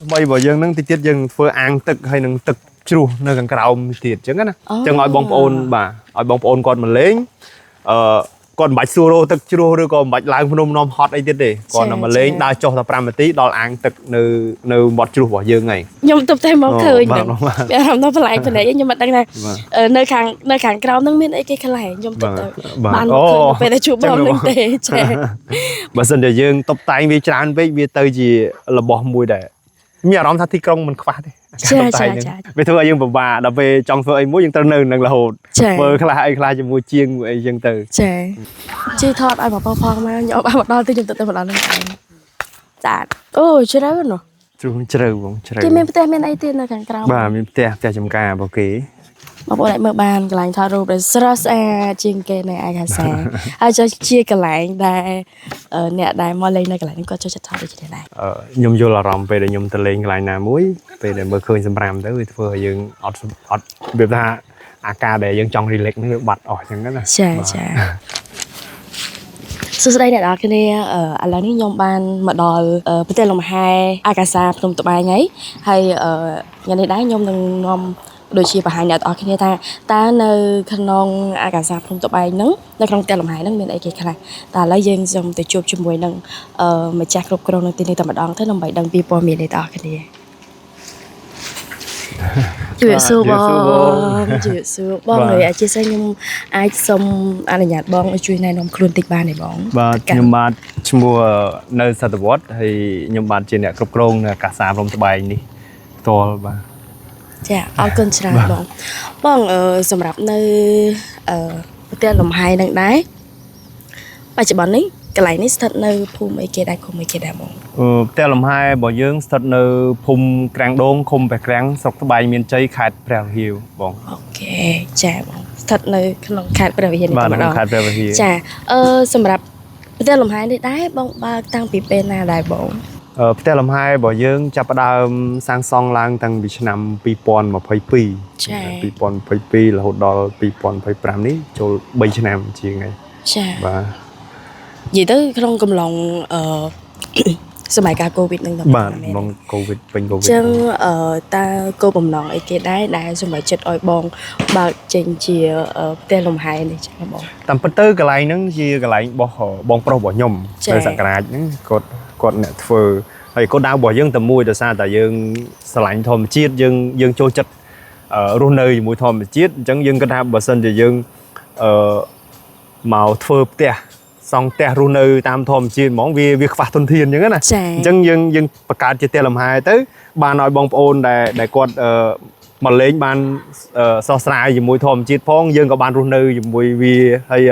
ថ្មីរបស់យើងហ្នឹងតិចទៀតយើងធ្វើអាងទឹកហើយនឹងទឹកជ្រោះនៅខាងក្រោមទៀតអញ្ចឹងណាអញ្ចឹងឲ្យបងប្អូនបាទឲ្យបងប្អូនគាត់មកលេងអឺគាត់មិនបាច់សួររោទឹកជ្រោះឬក៏មិនបាច់ឡើងភ្នំនាំហត់អីទៀតទេគាត់តែមកលេងដើរចុះតែ5នាទីដល់អាងទឹកនៅនៅមាត់ជ្រោះរបស់យើងហើយ ខ្ញុំទើបតែមកឃើញ បាទ ហ្នឹង បាទ មានអារម្មណ៍ថាប្លែកភ្នែកខ្ញុំមិនដឹងថា បាទ នៅខាងនៅខាងក្រោមហ្នឹងមានអីគេខ្លះខ្ញុំទើបតែ បាទ បាន អូ មកឃើញនៅពេលដែលជួបបងហ្នឹងទេចា បើសិនជាយើងតុបតែងវាច្រើនពេកវាទៅជារបស់មួយដែលមានអារម្មណ៍ថាទីក្រុងមិនខ្វះទេ ចា ការតុបតែង ចា ហ្នឹងវាធ្វើឲ្យយើងពិបាកដល់ពេលចង់ធ្វើអីមួយយើងត្រូវនៅនឹងរហូត ចា ធ្វើខ្លះអីខ្លះជាមួយជាងមួយអីចឹងទៅ ចាជួយថតឲ្យបងប្អូនផងមកខ្ញុំបានមកដល់ទីខ្ញុំទៅមកដល់ហ្នឹងឯងចាអូជ្រៅណោះ ជ្រុះជ្រៅបងជ្រៅ គេមានផ្ទះមានអីទៀតនៅខាងក្រោម បាទមានផ្ទះផ្ទះចំការរបស់គេ បងប្អូនអាចមើលបានកន្លែងថតរូបដែលស្រស់ស្អាតជាងគេនៅឯកាសាហើយចុះជាកន្លែងដែលអ្នកដែលមកលេងនៅកន្លែងនេះគាត់ចូលចិត្តថតដូចគ្នាដែរ អឺខ្ញុំយល់អារម្មណ៍ពេលដែលខ្ញុំទៅលេងកន្លែងណាមួយពេលដែលមើលឃើញសម្រាមទៅវាធ្វើឲ្យយើងអត់អត់វាថាអាការដែលយើងចង់ relax ហ្នឹងវាបាត់អស់ចឹងណា ចាចាសួស្តីអ្នកនរគ្នាឥឡូវនេះខ្ញុំបានមកដល់ប្រទេសលំហែអាកាសាភ្នំត្បែងហើយហើយថ្ងៃនេះដែរខ្ញុំនឹងនាំដូចជាបង្ហាញអ្នកនរគ្នាថាតើនៅក្នុងអាកាសាភ្នំត្បែងហ្នឹងនៅក្នុងផ្ទះលំហែហ្នឹងមានអីគេខ្លះតើឥឡូវយើងសូមទៅជួបជាមួយនឹងម្ចាស់គ្រប់គ្រងនៅទីនេះតែម្ដងទៅដើម្បីដឹងពីព័ត៌មាននេះទាំងអស់គ្នាជំរាបសួរបងជំរាបសួរបងហើយអធិស្ឋានខ្ញុំអាចសុំអនុញ្ញាតបងឲ្យជួយណែនាំខ្លួនតិចបានទេបង បាទខ្ញុំបាទឈ្មោះនៅសតវត្សហើយខ្ញុំបាទជាអ្នកគ្រប់គ្រងនៅអាកាសាព្រំត្បែងនេះផ្ទាល់បាទ ចាអរគុណច្រើនបងបងសម្រាប់នៅអឺប្រទេសលំហែនឹងដែរបច្ចុប្បន្ននេះកន្លែងនេះស្ថិតនៅភូមិអីគេដែរឃុំអីគេដែរបង ផ្ទះលំហែរបស់យើងស្ថិតនៅភូមិក្រាំងដូងឃុំព្រះក្រាំងស្រុកត្បែងមានជ័យខេត្តព្រះវិហារបង OK ចាបងស្ថិតនៅក្នុងខេត្តព្រះវិហារនេះ បាទ តែម្ដង ក្នុងខេត្តព្រះវិហារ ចាសម្រាប់ផ្ទះលំហែនេះដែរបងបើកតាំងពីពេលណាដែរបង ផ្ទះលំហែរបស់យើងចាប់ផ្ដើមសាងសង់ឡើងតាំងពីឆ្នាំ2022 ចា 2022រហូតដល់2025នេះចូល3ឆ្នាំជាងហើយ ចា បាទ និយាយទៅក្នុងកំឡុងអឺ សម័យកាលកូវីដនឹងតែ បាទ មែន បងកូវីដពេញកូវីដ ចឹងតើគោលបំណងអីគេដែរដែលសម្រេចចិត្តឲ្យបងបើកចេញជាផ្ទះលំហែនេះចឹងបង តាមពិតទៅកន្លែងហ្នឹងជាកន្លែងរបស់បងប្រុសរបស់ខ្ញុំ ចា៎ នៅសក្រាចហ្នឹងគាត់គាត់អ្នកធ្វើហើយគោលដៅរបស់យើងតែមួយដោយសារតែយើងស្រឡាញ់ធម្មជាតិយើងយើងចូលចិត្តរស់នៅជាមួយធម្មជាតិអញ្ចឹងយើងគិតថាបើសិនជាយើងអឺមកធ្វើផ្ទះសង់ផ្ទះរស់នៅតាមធម្មជាតិហ្មងវាវាខ្វះទុនធានអញ្ចឹងណា ចា៎ អញ្ចឹងយើងយើងបង្កើតជាផ្ទះលំហែទៅបានឲ្យបងប្អូនដែលដែលគាត់មកលេងបានស្រស់ស្រាយជាមួយធម្មជាតិផងយើងក៏បានរស់នៅជាមួយវាហើយ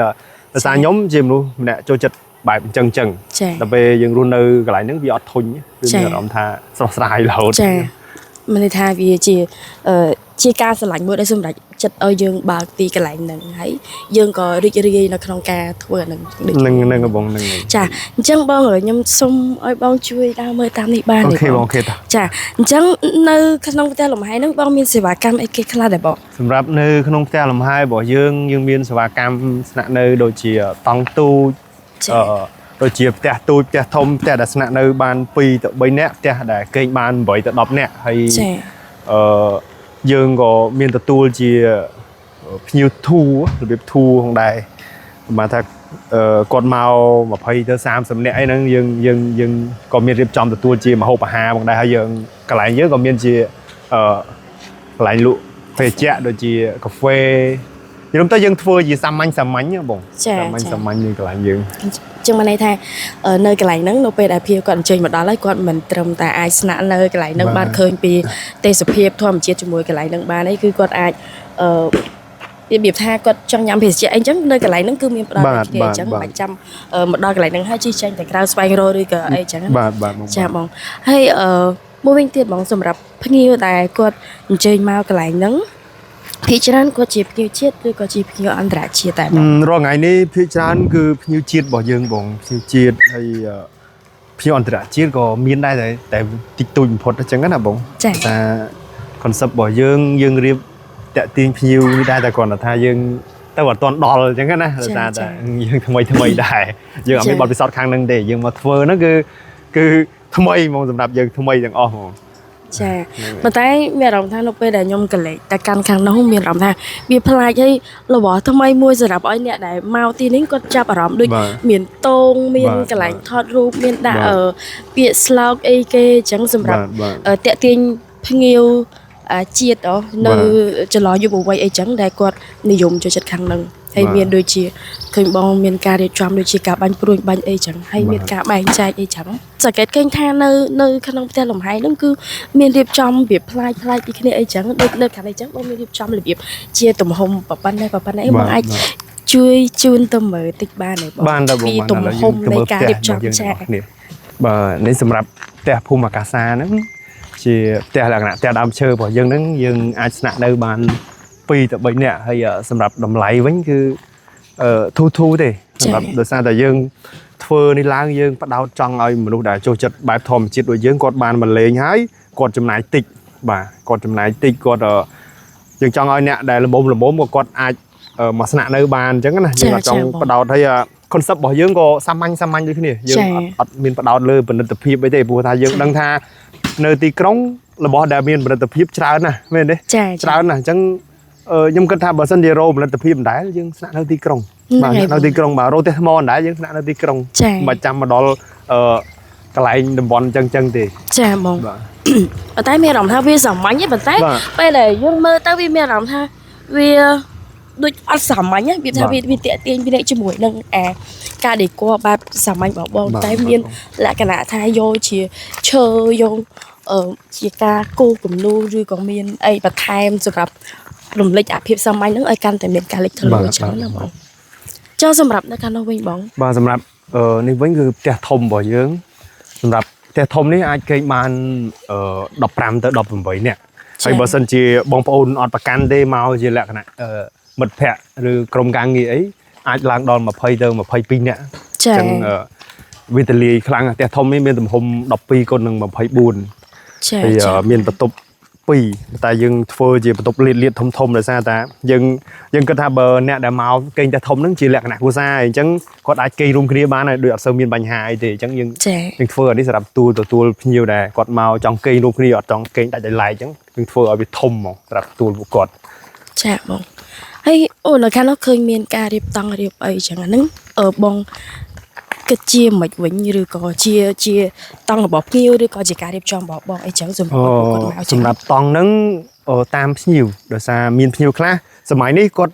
ដោយសារខ្ញុំជាមនុស្សម្នាក់ចូលចិត្តបែបអញ្ចឹងអញ្ចឹង ចា៎ ដល់ពេលយើងរស់នៅកន្លែងហ្នឹងវាអត់ធុញវា ចា៎ មានអារម្មណ៍ថាស្រស់ស្រាយរហូត ចាមានន័យថាវាជាជាការស្រឡាញ់មួយដែលសម្រេចចិត្តឲ្យយើងបើកទីកន្លែងហ្នឹងហើយយើងក៏រីករាយនៅក្នុងការធ្វើអាហ្នឹងដូច នឹងនឹងបងនឹង ចាអញ្ចឹងបងខ្ញុំសូមឲ្យបងជួយដើរមើលតាមនេះបាន អូ ទេ ខេបងអូខេតា ចាអញ្ចឹងនៅក្នុងផ្ទះលំហែហ្នឹងបងមានសេវាកម្មអីគេខ្លះដែរបង សម្រាប់នៅក្នុងផ្ទះលំហែរបស់យើងយើងមានសេវាកម្មស្នាក់នៅដូចជាតង់ទូច ចា អឺដូចជាផ្ទះទូចផ្ទះធំផ្ទះដែលស្នាក់នៅបាន2ទៅ3នាក់ផ្ទះដែលគេងបាន8ទៅ10នាក់ហើយ ចា អឺយើងក៏មានទទួលជាភ្ញៀវធូរបៀបធូផងដែរប្រហែលថាគាត់មក20ទៅ30នាក់អីហ្នឹងយើងយើងយើងក៏មានរៀបចំទទួលជាម្ហូបអាហារផងដែរហើយយើងកន្លែងយើងក៏មានជាអឺកន្លែងលក់ភេសជ្ជៈដូចជាកាហ្វេនិយាយរួមទៅយើងធ្វើជាសាមញ្ញសាមញ្ញហ៎បង ចា សាមញ្ញសាមញ្ញនៅកន្លែងយើង អញ្ចឹងមានន័យថានៅកន្លែងហ្នឹងនៅពេលដែលភ្ញៀវគាត់អញ្ជើញមកដល់ហើយគាត់មិនត្រឹមតែអាចស្នាក់នៅកន្លែងហ្នឹង បាទ បានឃើញពីទេសភាពធម្មជាតិជាមួយកន្លែងហ្នឹងបានអីគឺគាត់អាចអឺរបៀបថាគាត់ចង់ញ៉ាំភេសជ្ជៈអីចឹងនៅកន្លែងហ្នឹងគឺមានផ្ដល់ បាទ ឲ្យគ្នាអញ្ចឹង បាទ មិនបាច់ចាំមកដល់កន្លែងហ្នឹងហើយជិះចេញទៅក្រៅស្វែងរកឬក៏អីចឹងណា បាទបាទបង ចាបងហើយមួយវិញទៀតបងសម្រាប់ភ្ញៀវដែលគាត់អញ្ជើញមកកន្លែងហ្នឹងភាគច្រើនគាត់ជាភ្ញៀវជាតិឬក៏ជាភ្ញៀវអន្តរជាតិតែបង រាល់ថ្ងៃនេះភាគច្រើនគឺភ្ញៀវជាតិរបស់យើងបងភ្ញៀវជាតិហើយភ្ញៀវអន្តរជាតិក៏មានដែរតែតែតិចតួចបំផុតអញ្ចឹងណាបង ចា តែ concept របស់យើងយើងរៀបតាក់ទាញភ្ញៀវនេះដែរតែគ្រាន់តែថាយើងទៅអត់ទាន់ដល់អញ្ចឹងណាដោយសារតែយើងថ្មីថ្មីដែរយើងអត់មានបទពិសោធន៍ខាងហ្នឹងទេយើងមកធ្វើហ្នឹងគឺគឺថ្មីហ្មងសម្រាប់យើងថ្មីទាំងអស់ហ្មង ចាប៉ុន្តែមានអារម្មណ៍ថានៅពេលដែលខ្ញុំកលេចតែកាន់ខាងនោះមានអារម្មណ៍ថាវាប្លែកហើយរបស់ថ្មីមួយសម្រាប់ឲ្យអ្នកដែលមកទីនេះគាត់ចាប់អារម្មណ៍ដូច បាទ មានតងមាន បាទ កន្លែងថតរូបមានដាក់ បាទ អឺពាក្យស្លោកអីគេអញ្ចឹងសម្រាប់ បាទបាទ តាក់ទាញភ្ញៀវជាតិអូនៅ បាទ ចន្លោះយុវវ័យអីចឹងដែលគាត់និយមចូលចិត្តខាងហ្នឹងហើយ បាទ មានដូចជាឃើញបងមានការរៀបចំដូចជាការបាញ់ព្រួញបាញ់អីចឹងហើយ បាទ មានការបែងចែកអីចឹងសង្កេតឃើញថានៅនៅក្នុងផ្ទះលំហែហ្នឹងគឺមានរៀបចំរបៀបប្លែកប្លែកពីគ្នាអីចឹងដូចនៅខាងនេះចឹងបងមានរៀបចំរបៀបជាទំហំប៉ុណ្ណេះប៉ុណ្ណេះអីបងអាចជួយជូនទៅមើលតិចបានទេបង បានតើបង ពី បាន ទំហំនៃការរៀបចំ យើង ចា ទាំងអស់គ្នាបាទនេះសម្រាប់ផ្ទះភូមិអាកាសាហ្នឹងជាផ្ទះលក្ខណៈផ្ទះដើមឈើរបស់យើងហ្នឹងយើងអាចស្នាក់នៅបាន2ទៅ3នាក់ហើយសម្រាប់តម្លៃវិញគឺធូរធូរទេសម្រាប់ដោយសារតែយើងធ្វើនេះឡើងយើងផ្ដោតចង់ឲ្យមនុស្សដែលចូលចិត្តបែបធម្មជាតិដូចយើងគាត់បានមកលេងហើយគាត់ចំណាយតិចបាទគាត់ចំណាយតិចគាត់យើងចង់ឲ្យអ្នកដែលល្មមល្មមក៏គាត់អាចមកស្នាក់នៅបានអញ្ចឹងណាយើងអត់ចង់ផ្ដោតហើយ concept របស់យើងក៏សាមញ្ញសាមញ្ញដូចគ្នាយើងអត់មានផ្ដោតលើផលិតភាពអីទេព្រោះថាយើងដឹងថានៅទីក្រុងរបស់ដែលមានផលិតភាពច្រើនណាស់មែនទេ ចា ច្រើនណាស់អញ្ចឹងខ្ញុំគិតថាបើសិនជារោផលិតភាពមិនដែលយើងស្នាក់នៅទីក្រុងបាទនៅទីក្រុងបាទរោផ្ទះថ្មមិនដែលយើងស្នាក់នៅទីក្រុង ចា មិនចាំមកដល់អឺកន្លែងតំបន់អញ្ចឹងអញ្ចឹងទេ ចាបង បាទ ប៉ុន្តែមានអារម្មណ៍ថាវាសាមញ្ញទេប៉ុន្តែ បាទ ពេលដែលយើងមើលទៅវាមានអារម្មណ៍ថាវាដូចអត់សាមញ្ញណាវាថា បាទ វាវាតាក់ទាញភ្នែកជាមួយនឹងអាការដេកបែបសាមញ្ញរបស់បង បាទ តែមានលក្ខណៈថាយកជាឈើយកជាការគូរគំនូរឬក៏មានអីបន្ថែមសម្រាប់រំលេចអាភាពសាមញ្ញហ្នឹងឲ្យកាន់តែមានការលេចធ្លោ បាទ ចឹងណា បាទ បងចុះសម្រាប់នៅខាងនោះវិញបង បាទសម្រាប់នេះវិញគឺផ្ទះធំរបស់យើងសម្រាប់ផ្ទះធំនេះអាចគេងបាន15ទៅ18នាក់ហើយបើសិនជាបងប្អូនអត់ប្រកាន់ទេមកជាលក្ខណៈមិត្តភ័ក្តិឬក្រុមការងារអីអាចឡើងដល់20ទៅ22នាក់ ចា អញ្ចឹងវាទលាយខ្លាំងណាស់ផ្ទះធំនេះមានទំហំ12គុណនឹង24 ចា ហើយ ចា មានបន្ទប់2តែយើងធ្វើជាបន្ទប់លាតលាតធំធំដោយសារតែយើងយើងគិតថាបើអ្នកដែលមកគេងតែធំហ្នឹងជាលក្ខណៈគ្រួសារអញ្ចឹងគាត់អាចគេងរួមគ្នាបានហើយដូចអត់សូវមានបញ្ហាអីទេអញ្ចឹងយើង ចា យើងធ្វើអានេះសម្រាប់ទូទទួលភ្ញៀវដែលគាត់មកចង់គេងរួមគ្នាអត់ចង់គេងដាច់ដោយឡែកអញ្ចឹងយើងធ្វើឲ្យវាធំហ្មងសម្រាប់ទទួលពួកគាត់ ចាបងហើយអូនៅខាងនោះឃើញមានការរៀបតង់រៀបអីចឹងអាហ្នឹងបងគិតជាមិនវិញឬក៏ជាជាតង់របស់ភ្ញៀវឬក៏ជាការរៀបចំរបស់បងអីចឹងសម្រាប់ពួកគាត់មកចឹង សម្រាប់តង់ហ្នឹងតាមភ្ញៀវដោយសារមានភ្ញៀវខ្លះសម័យនេះគាត់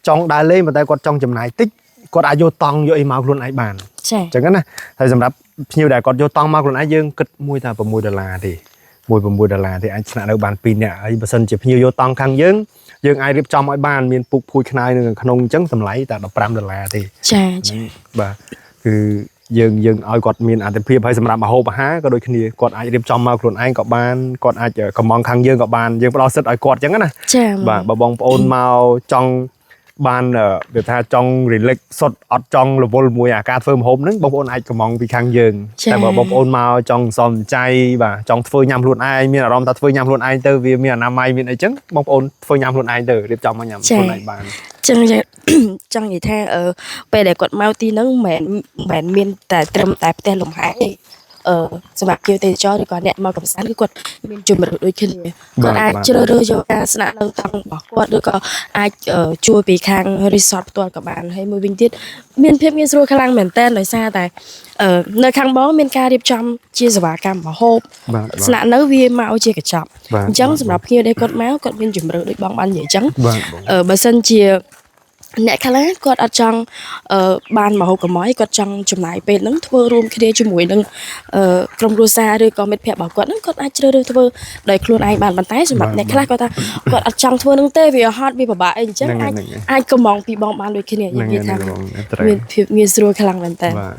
ចង់ដើរលេងប៉ុន្តែគាត់ចង់ចំណាយតិចគាត់អាចយកតង់យកអីមកខ្លួនឯងបាន ចា អញ្ចឹងណាហើយសម្រាប់ភ្ញៀវដែលគាត់យកតង់មកខ្លួនឯងយើងគិតមួយតែ6ដុល្លារទេមួយ6ដុល្លារទេអាចស្នាក់នៅបាន2នាក់ហើយបើសិនជាភ្ញៀវយកតង់ខាងយើងយើងអាចរៀបចំឲ្យបានមានពុកភួយខ្នើយនៅខាងក្នុងអញ្ចឹងតម្លៃតែ15ដុល្លារទេ ចាចា បាទគឺយើងយើងឲ្យគាត់មានអត្ថភាពហើយសម្រាប់ម្ហូបអាហារក៏ដូចគ្នាគាត់អាចរៀបចំមកខ្លួនឯងក៏បានគាត់អាចកំងខាងយើងក៏បានយើងផ្ដល់សិទ្ធិឲ្យគាត់អញ្ចឹងណា ចា បាទបើបងប្អូនមកចង់បានវាថាចង់ relax សុទ្ធអត់ចង់រវល់មួយអាការធ្វើម្ហូបហ្នឹងបងប្អូនអាចកំងពីខាងយើងតែបើបងប្អូនមកចង់សំចៃបាទចង់ធ្វើញ៉ាំខ្លួនឯងមានអារម្មណ៍ថាធ្វើញ៉ាំខ្លួនឯងទៅវាមានអនាម័យមានអីចឹងបងប្អូនធ្វើញ៉ាំខ្លួនឯងទៅរៀបចំមកញ៉ាំខ្លួនឯងបាន ចឹងចង់និយាយថាពេលដែលគាត់មកទីហ្នឹងមិនមែនមានតែត្រឹមតែផ្ទះលំហែទេសម្រាប់ភ្ញៀវទេសចរឬក៏អ្នកមកកម្សាន្តគឺគាត់មានជម្រើសដូចគ្នាគាត់អាចជ្រើសរើសយកការស្នាក់នៅតង់របស់គាត់ឬក៏អាចជួយពីខាង resort ផ្ទាល់ក៏បានហើយមួយវិញទៀតមានភាពងាយស្រួលខ្លាំងមែនតើដោយសារតែនៅខាងបងមានការរៀបចំជាសេវាកម្មម្ហូប បាទ ស្នាក់នៅវាមកជាកញ្ចប់ បាទ អញ្ចឹងសម្រាប់ភ្ញៀវដែលគាត់មកគាត់មានជម្រើសដូចបងបាននិយាយអញ្ចឹង បាទបង បើសិនជាអ្នកខ្លះគាត់អត់ចង់បានមហូបកម្អយគាត់ចង់ចំណាយពេលហ្នឹងធ្វើរួមគ្នាជាមួយនឹងក្រុមគ្រួសារឬក៏មិត្តភ័ក្តិរបស់គាត់ហ្នឹងគាត់អាចជ្រើសរើសធ្វើដោយខ្លួនឯងបានប៉ុន្តែសម្រាប់ បាទ អ្នកខ្លះគាត់ថាគាត់អត់ចង់ធ្វើហ្នឹងទេវាហត់វាពិបាកអីអញ្ចឹង ហ្នឹង អាច ហើយហ្នឹងហើយ អាចកំងពីបងបានដូចគ្នា ហ្នឹង និយាយថា ហើយបងត្រូវ មានភាពងាយស្រួលខ្លាំងមែនតើ បាទ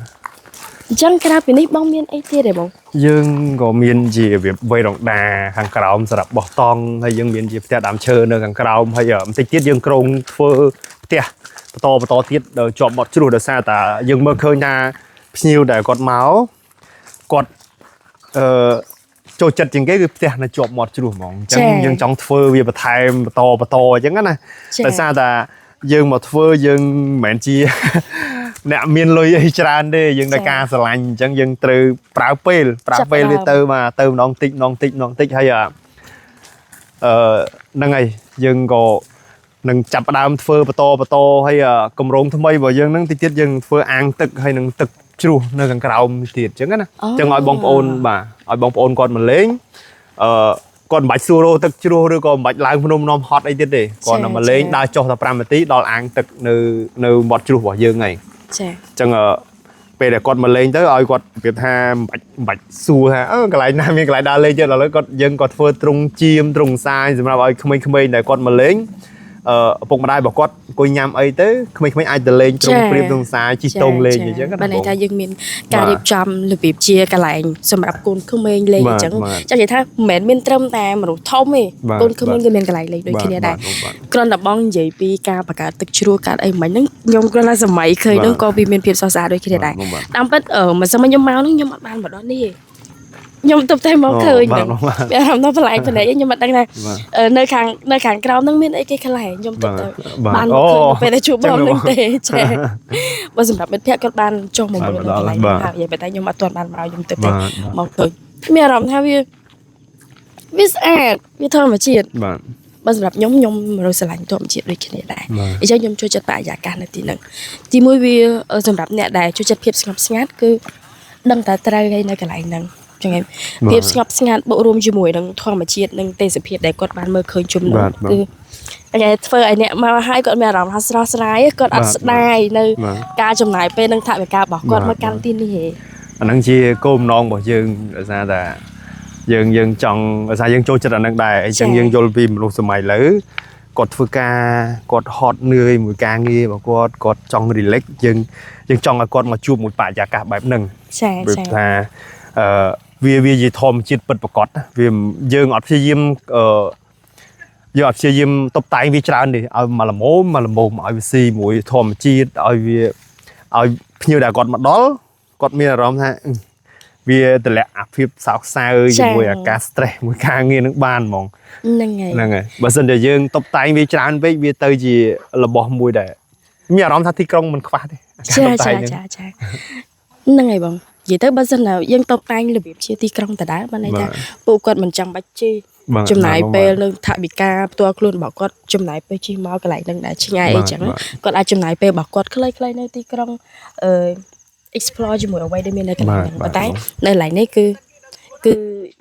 អញ្ចឹងក្រៅពីនេះបងមានអីទៀតទេបង យើងក៏មានជារបៀបវៃរងដាខាងក្រោមសម្រាប់បោះតង់ហើយយើងមានជាផ្ទះដើមឈើនៅខាងក្រោមហើយបន្តិចទៀតយើងក្រុងធ្វើផ្ទះបន្តបន្តទៀតដល់ជាប់មាត់ជ្រោះដោយសារតែយើងមើលឃើញថាភ្ញៀវដែលគាត់មកគាត់អឺចូលចិត្តជាងគេគឺផ្ទះនៅជាប់មាត់ជ្រោះហ្មងអញ្ចឹងយើងចង់ធ្វើវាបន្ថែមបន្តបន្តអញ្ចឹងណា ចា ដោយសារតែយើងមកធ្វើយើងមិនមែនជា អ្នកមានលុយអីច្រើនទេយើងដោយការស្រឡាញ់អញ្ចឹងយើងត្រូវប្រើពេលប្រើពេលវាទៅមកទៅម្ដងតិចម្ដងតិចម្ដងតិចហើយអាអឺហ្នឹងហើយយើងក៏នឹងចាប់ផ្ដើមធ្វើបន្តបន្តហើយអាកម្រងថ្មីរបស់យើងហ្នឹងតិចទៀតយើងធ្វើអាងទឹកហើយនឹងទឹកជ្រោះនៅខាងក្រោមទៀតអញ្ចឹងណាអញ្ចឹងឲ្យបងប្អូនបាទឲ្យបងប្អូនគាត់មកលេងអឺគាត់មិនបាច់សួររកទឹកជ្រោះឬក៏មិនបាច់ឡើងភ្នំនាំហត់អីទៀតទេគាត់តែមកលេងដើរចុះតែ5នាទីដល់អាងទឹកនៅនៅមាត់ជ្រោះរបស់យើងហើយ ចា អញ្ចឹងអឺពេលដែលគាត់មកលេងទៅឲ្យគាត់ប្រៀបថាមិនបាច់សួរថាអឺកន្លែងណាមានកន្លែងដើរលេងទៀតឥឡូវគាត់យើងក៏ធ្វើទ្រុងចៀមទ្រុងសាយសម្រាប់ឲ្យក្មេងៗដែលគាត់មកលេងអឺឪពុកម្ដាយរបស់គាត់អង្គុយញ៉ាំអីទៅក្មេងៗអាចទៅលេងទ្រុងព្រាបទ្រុងសាយជិះតូងលេងអញ្ចឹងណា បានន័យ បង ថាយើងមានការរៀបចំរបៀបជាកន្លែងសម្រាប់កូនក្មេងលេង បាទ អញ្ចឹង បាទ ចាំនិយាយថាមិនមែនមានត្រឹមតែមនុស្សធំទេ បាទ កូនក្មេង បាទ ក៏មានកន្លែងលេងដូចគ្នាដែរ បាទបាទ គ្រាន់តែបងនិយាយពីការបង្កើតទឹកជ្រោះកើតអីមិញហ្នឹងខ្ញុំគ្រាន់តែសម័យឃើញហ្នឹង បាទ ក៏វាមានភាពស្រស់ស្អាតដូចគ្នាដែរ បាទបាទ តាមពិតអឺមិនសមខ្ញុំមកហ្នឹងខ្ញុំអត់បានមកដល់នេះទេខ្ញុំទៅតែមកឃើញ បាទ ហ្នឹង បាទ មានអារម្មណ៍ថាប្លែកភ្នែកខ្ញុំអត់ដឹងថា បាទ អឺនៅខាងក្រោមហ្នឹងមានអីគេខ្លះខ្ញុំទៅតែ បាទ បានមកឃើញ អូ នៅពេលដែលជួបបង ចឹង ហ្នឹងទេចាបើសម្រាប់មិត្តភក្តិគាត់បានចុះមកមើលនៅកន្លែង បាទ ហ្នឹងហើយនិយាយតែខ្ញុំអត់ទាន់បានមកខ្ញុំទៅតែ បាទបាទ មកឃើញមានអារម្មណ៍ថាវាវាស្អាតវាធម្មជាតិ បាទ បើសម្រាប់ខ្ញុំខ្ញុំមនុស្សស្រឡាញ់ធម្មជាតិដូចគ្នាដែរ បាទ អញ្ចឹងខ្ញុំចូលចិត្តបរិយាកាសនៅទីហ្នឹងទីមួយវាអឺសម្រាប់អ្នកដែលចូលចិត្តភាពស្ងប់ស្ងាត់គឺដឹងតែត្រូវហើយនៅកន្លែងហ្នឹងចឹងឯងភាពស្ងប់ស្ងាត់បូករួមជាមួយនឹងធម្មជាតិនិងទេសភាពដែលគាត់បានមើលឃើញជុំនោះ បាទបាទ គឺតែធ្វើឲ្យអ្នកមកហើយគាត់មានអារម្មណ៍ថាស្រស់ស្រាយគាត់អត់ បាទ ស្ដាយនៅ បាទ ការចំណាយពេលនិងថវិការបស់គាត់ បាទ មកកាន់ទីនេះឯង អាហ្នឹងជាគោលបំណងរបស់យើងដោយសារតែយើងយើងចង់ដោយសារយើងចូលចិត្តអាហ្នឹងដែរអញ្ចឹង ចា៎ យើងយល់ពីមនុស្សសម័យឥឡូវគាត់ធ្វើការគាត់ហត់នឿយមួយការងាររបស់គាត់គាត់ចង់ relax យើងយើងចង់ឲ្យគាត់មកជួបមួយបរិយាកាសបែបហ្នឹង ចា ចា ព្រោះថាអឺវាវាជាធម្មជាតិពិតប្រាកដណាវាមិនយើងអត់ព្យាយាមអឺយើងអត់ព្យាយាមតុបតែងវាច្រើនទេឲ្យមកល្មមមកល្មមឲ្យវាស៊ីមួយធម្មជាតិឲ្យវាឲ្យភ្ញៀវដែលគាត់មកដល់គាត់មានអារម្មណ៍ថាអឺវាតម្លាក់អាភាពសោកសៅជាមួយអាការ stress មួយការងារនឹងបានហ្មង ហ្នឹងហើយ ហ្នឹងហើយបើសិនជាយើងតុបតែងវាច្រើនពេកវាទៅជារបស់មួយដែលមានអារម្មណ៍ថាទីក្រុងមិនខ្វះទេអាការ ចា ចា តុបតែងហ្នឹង ចាចាហ្នឹងហើយបងនិយាយទៅបើសិនណាយើងតបតែងរបៀបជាទីក្រុងដដែលបានន័យថា បាទ ពួកគាត់មិនចាំបាច់ជិះ បាទ ចំណាយ បាទ ពេលនៅថវិកាផ្ទាល់ខ្លួនរបស់គាត់ចំណាយពេលជិះមកកន្លែងហ្នឹងដែលឆ្ងាយ បាទ អីចឹង បាទ គាត់អាចចំណាយពេលរបស់គាត់ខ្លីៗនៅទីក្រុងអឺ explore ជាមួយអ្វីដែលមាននៅកន្លែងហ្នឹង បាទ ប៉ុន្តែនៅកន្លែងនេះគឺគឺ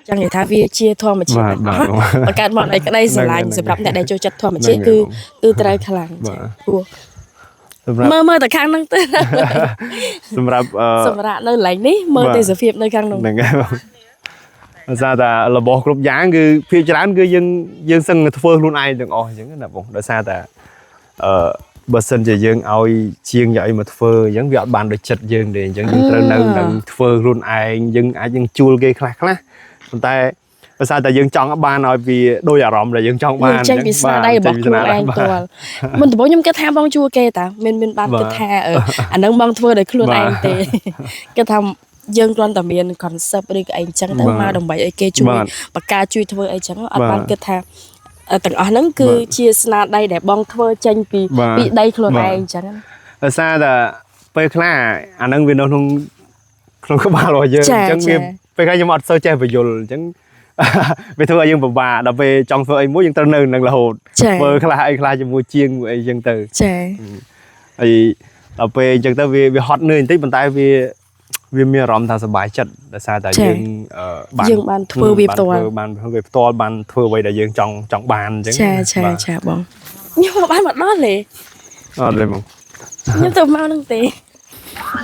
ចង់និយាយថាវាជាធម្មជាតិ បាទបាទ ទាំងអស់បង្កើតមកដោយក្តីស្រឡាញ់ ហ្នឹងហើយ សម្រាប់អ្នកដែលចូលចិត្តធម្មជាតិ ហ្នឹង គឺ ហើយ គឺត្រូវខ្លាំង បាទ ចាព្រោះ សម្រាប់ មើលមើលតែខាងហ្នឹងទៅ សម្រាប់អឺ សម្រាប់នៅកន្លែងនេះមើល បាទ ទេសភាពនៅខាងនោះ ហ្នឹងហើយបងដោយសារតែរបស់គ្រប់យ៉ាងគឺភាគច្រើនគឺយើងយើងសឹងតែធ្វើខ្លួនឯងទាំងអស់អញ្ចឹងណាបងដោយសារតែអឺបើសិនជាយើងឲ្យជាងយកអីមកធ្វើអញ្ចឹងវាអត់បានដូចចិត្តយើងទេអញ្ចឹងយើងត្រូវនៅនឹងធ្វើខ្លួនឯងយើងអាចយើងជួលគេខ្លះខ្លះប៉ុន្តែដោយសារតែយើងចង់បានឲ្យវាដូចអារម្មណ៍ដែលយើងចង់បាន ចេញពីស្នាដៃរបស់ខ្លួនឯង បាទ ផ្ទាល់មុនដំបូងខ្ញុំគិតថាបងជួលគេតាមានមានបាន បាទ គិតថាអឺអាហ្នឹងបងធ្វើដោយខ្លួន បាទ ឯងទេគិតថាយើងគ្រាន់តែមាន concept ឬក៏អីអញ្ចឹងទៅ បាទ មកដើម្បីឲ្យគេជួយ បាទ បកការជួយធ្វើអីចឹងអត់ បាទ បានគិតថាអឺទាំងអស់ហ្នឹងគឺជាស្នាដៃដែលបងធ្វើចេញពី បាទ ពីដីខ្លួន បាទ ឯងអញ្ចឹងណា ដោយសារតែពេលខ្លះអាហ្នឹងវានៅក្នុងក្នុងក្បាលរបស់យើង ចា អញ្ចឹង ចា វាពេលខ្លះខ្ញុំអត់សូវចេះបញ្យល់អញ្ចឹង វាធ្វើឲ្យយើងពិបាកដល់ពេលចង់ធ្វើអីមួយយើងត្រូវនៅនឹងរហូត ចា ធ្វើខ្លះអីខ្លះជាមួយជាងមួយអីអញ្ចឹងទៅ ចា ហើយដល់ពេលអញ្ចឹងទៅវាវាហត់នឿយបន្តិចប៉ុន្តែវាវាមានអារម្មណ៍ថាសប្បាយចិត្តដោយសារតែយើងអឺបាន យើងបានធ្វើវាផ្ទាល់ បានធ្វើវាផ្ទាល់បានធ្វើអ្វីដែលយើងចង់ចង់បានអញ្ចឹង ចាចា បាទ ចាបងខ្ញុំមកបានមកដល់ទេ អត់ទេបង ខ្ញុំទៅមកហ្នឹងទេ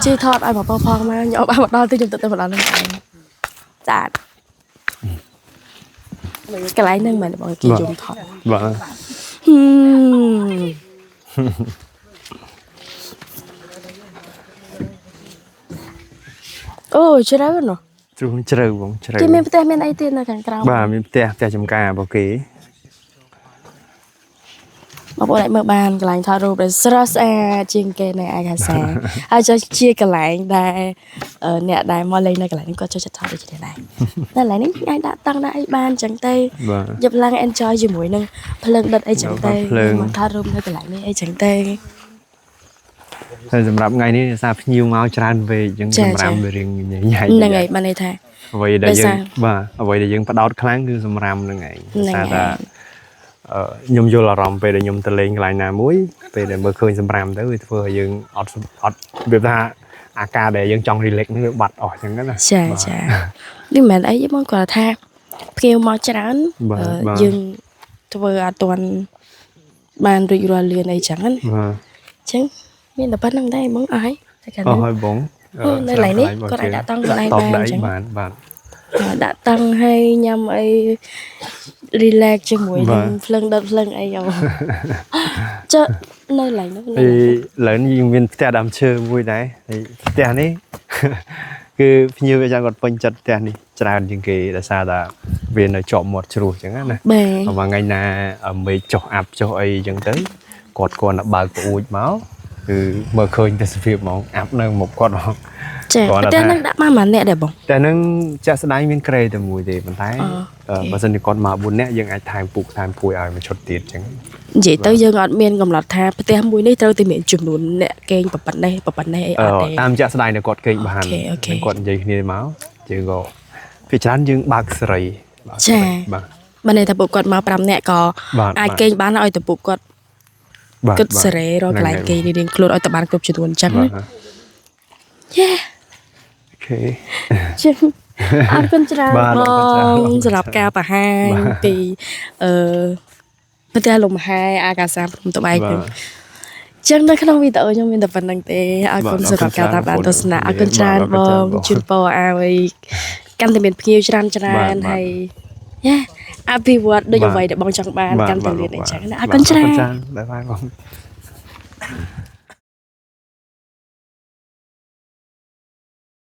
ជិះថតឲ្យបងប្អូនផងមកខ្ញុំអត់បានមកដល់ទេខ្ញុំទៅទៅមកដល់ហ្នឹងឯងចាកន្លែងហ្នឹងមែនបងគេយំថត បាទ ហឹមអូជ្រៅណោះ ជ្រុះជ្រៅបងជ្រៅ គេមានផ្ទះមានអីទៀតនៅខាងក្រៅ បាទមានផ្ទះផ្ទះចំការរបស់គេ បងប្អូនអាចមើលបានកន្លែងថតរូបដែលស្រស់ស្អាតជាងគេនៅអាកាសាហើយចុះជាកន្លែងដែលអឺអ្នកដែលមកលេងនៅកន្លែងនេះគាត់ចូលចិត្តថតដូចគ្នាដែរតែកន្លែងនេះអាចដាក់តង់ដាក់អីបានអញ្ចឹងទៅ បាទ យប់ឡើង enjoy ជាមួយនឹងភ្លើងដុតអីចឹងទៅ ភ្លើង មកថតរូបនៅកន្លែងនេះអីចឹងទៅ ហើយសម្រាប់ថ្ងៃនេះដោយសារភ្ញៀវមកច្រើនពេកអញ្ចឹងសម្រាប់វារៀងញ៉ៃញ៉ៃ ហ្នឹងហើយបានន័យថា អ្វីដែល ដោយសារ យើងបាទអ្វីដែលយើងផ្ដោតខ្លាំងគឺសម្រាមហ្នឹងឯងដោយ ហ្នឹង សារថា ហើយ ខ្ញុំយល់អារម្មណ៍ពេលដែលខ្ញុំទៅលេងកន្លែងណាមួយពេលដែលមើលឃើញសម្រាមទៅវាធ្វើឲ្យយើងអត់អត់វាថាអាការដែលយើងចង់ relax ហ្នឹងវាបាត់អស់អញ្ចឹងណា ចា បាទ ចានេះមិនមែនអីទេបងគាត់ថាភ្ញៀវមកច្រើន បាទបាទ យើងធ្វើអត់ទាន់បានរួចរាល់លឿនអីចឹងណា បាទ អញ្ចឹងមានតែប៉ុណ្្នឹងដែរបងអស់ហើយតែកាល អស់ ហ្នឹង ហើយបង អូនៅកន្លែងនេះគាត់អាចដាក់តង់ខ្លួនឯង ដាក់តង់ បានអញ្ចឹង បានបាទ ដាក់តង់ឲ្យញ៉ាំអី relax ជាមួយ បាទ នឹងភ្លើងដុតភ្លើងអីយោចុះនៅកន្លែងនោះនៅ ហើយឥឡូវនេះយើងមានផ្ទះដើមឈើមួយដែរហើយផ្ទះនេះ គឺភ្ញៀវវាចាំគាត់ពេញចិត្តផ្ទះនេះច្រើនជាងគេដោយសារតែវានៅជាប់មាត់ជ្រោះអញ្ចឹងណា បាទ មួយថ្ងៃណាមេឃចុះអាប់ចុះអីអញ្ចឹងទៅគាត់គាត់តែបើកប្អួចមកគឺមើលឃើញទេសភាពហ្មងអាប់នៅមុខគាត់ហ្មង ចា គាត់ថា ផ្ទះហ្នឹងដាក់បានប៉ុន្មានអ្នកដែរបង តែនឹងចាក់ស្ដែងមានក្រេតែមួយទេប៉ុន្តែ អូ បើសិនជាគាត់មក4នាក់យើងអាចថែមពូកថែមពួយឲ្យមួយឈុតទៀតអញ្ចឹង និយាយទៅយើងអត់មានកំណត់ថាផ្ទះមួយនេះត្រូវតែមានចំនួនអ្នកគេងប៉ុណ្ណេះប៉ុណ្ណេះអីអត់ទេ តាមចាក់ស្ដែងដែលគាត់គេងបាន okay okay នឹងគាត់និយាយគ្នាមកយើងក៏ភាគច្រើនយើងបើកសេរីបើកសេ ចា រីបាទ បានន័យថាពួកគាត់មក5នាក់ក៏ បាទបាទ អាចគេងបានឲ្យតែពួកគាត់ បាទបាទ គិតសេរីរកកន្លែងគេងរៀងៗខ្លួនឲ្យតែបានគ្រប់ចំនួនអញ្ចឹង បាទ ណាយ៉ា okay ចឹងអរគុណច្រើន បាទ ប អរគុណច្រើន ង អរគុណ សម្រាប់ការបង្ហាញ បាទ ពីអឺផ្ទះលំហែអាកាសាភ្នំត្បែង បាទ ហ្នឹងចឹងនៅក្នុងវីដេអូខ្ញុំមានតែប៉ុណ្្នឹងទេអរគុណ បាទ សម្រាប់ការតាមដានទស្សនាអរគុណច្រើន បាទ ប អរគុណ ងជូនពរឲ្យកាន់តែមានភ្ញៀវច្រើនច្ បាទ រើនហើយយ៉ាអភិវឌ្ឍដូច បាទ អ្វីដែលបងចង់បាន បាទ កាន់តែ បាទ លឿនអីចឹងណាអរ បាទ គុណច្រើន bye bye បង